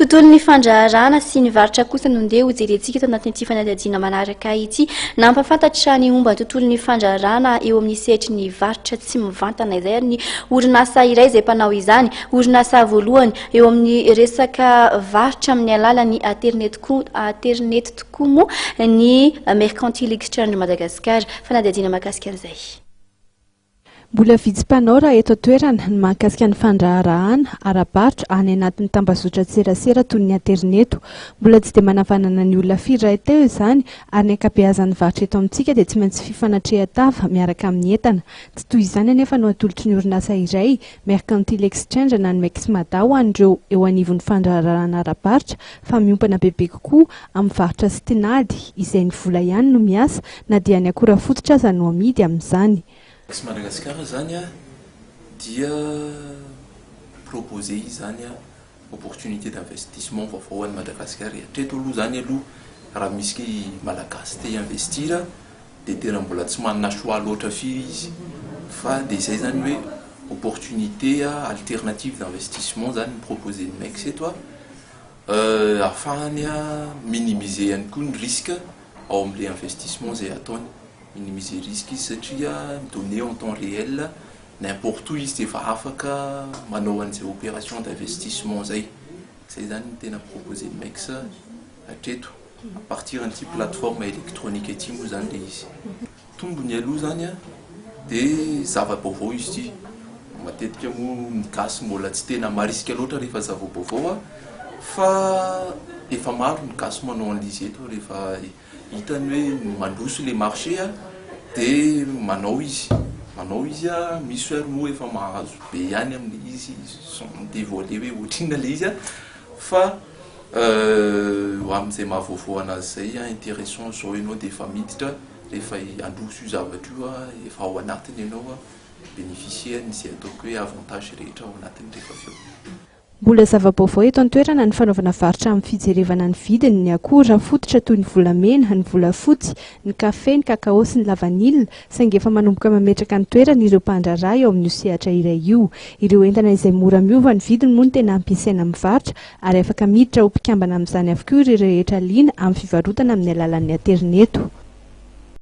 Tontolon'ny fandraharahana sy ny varotra kosa no ndeha hojerentsika eto anatin'ity fanadihadiana manaraka ity. Nampahafantatra ny momba ny tontolon'ny fandraharahana eo amin'ny sehatry ny varotra tsy mivantana izay ary ny orinasa iray izay mpanao izany. Orinasa voalohany eo amin'ny resaka varotra amin'ny alalan'ny aterineto koa aterineto tokoa moa ny Mercantile Exchange Madagascar. Fanadihadiana mahakasika an'izay. Mbola vitsy mpanao raha eto an-toerana ny mahakasika ny fandraharahana ara-barotra any anatin'ny tambazotran-tserasera toy ny aterineto. Mbola tsy dia manavanana ny olona firy rahateo izany ary ny ankabeazan'ny varotra eto amintsika dia tsy maintsy fifanatrehan-tava miaraka amin'ny entana. Tsy toy izany anefa no atolotry ny orinasa iray, Mercantile Exchange na ny Mexmada ho an'ireo eo anivon'ny fandraharahana ara-barotra fa miompana bebe kokoa amin'ny varotra sy tinady izay ny vola ihany no miasa na dia ny akora fototra aza no amidy amin'izany. Mex Madagascar zany a dia proposer izany a opportunité d'investissement vaovao any Madagascar. Hatreto aloha zany aloha raha misy Malagasy te investir de tena mbola tsy manana choix loatra firy izy, fa de zay zany hoe opportunité alternative d'investissement zany proposer ny Mex eto a ahafahany a minimiser ihany koa ny risque ao am'le investissement zay ataony. Minimiser risque izy satria données en temps réel, n'importe où izy de efa afaka manao an'izay opération d'investissement zay. Zay zany ny tena proposer ny Mex hatreto à partir an'ity plateforme électronique ity moa zany le izy. Tombony aloha zany a de zava-baovao izy ity. Matetika moa ny gasy mbola tsy tena marisika loatra rehefa zava-baovao a, fa efa maro ny gasy manao an'le izy eto. Rehefa hitany hoe mandroso le marché a de manao izy a. Misy ary moa efa mahazo be ihany amin'le izy, sans dévoiler hoe ohatrinona le izy a, fa amin'izay mahavaovao anazy zay a, intéressant zao ianao de efa miditra rehefa androso io zavatra io a, efa ao anatiny ianao a, bénéficier n'izay ataoko hoe avantage rehetra ao anatiny rehefa avy eo. Mbola zava-baovao eto an-toerana ny fanaovana varotra amin'ny fijerevana ny vidiny ny akora fototra toy ny volamena, ny volafotsy, ny kafe, ny kakao sy ny lavanila, saingy efa manomboka mametraka ny toerana ireo mpandraharaha eo amin'io sehatra iray io. Ireo entana izay mora miova ny vidiny moa no tena ampiasaina amin'ny varotra ary afaka miditra ho mpikambana amin'izany avokoa ireo rehetra liana amin'ny fivarotana amin'ny alalan'ny aterineto.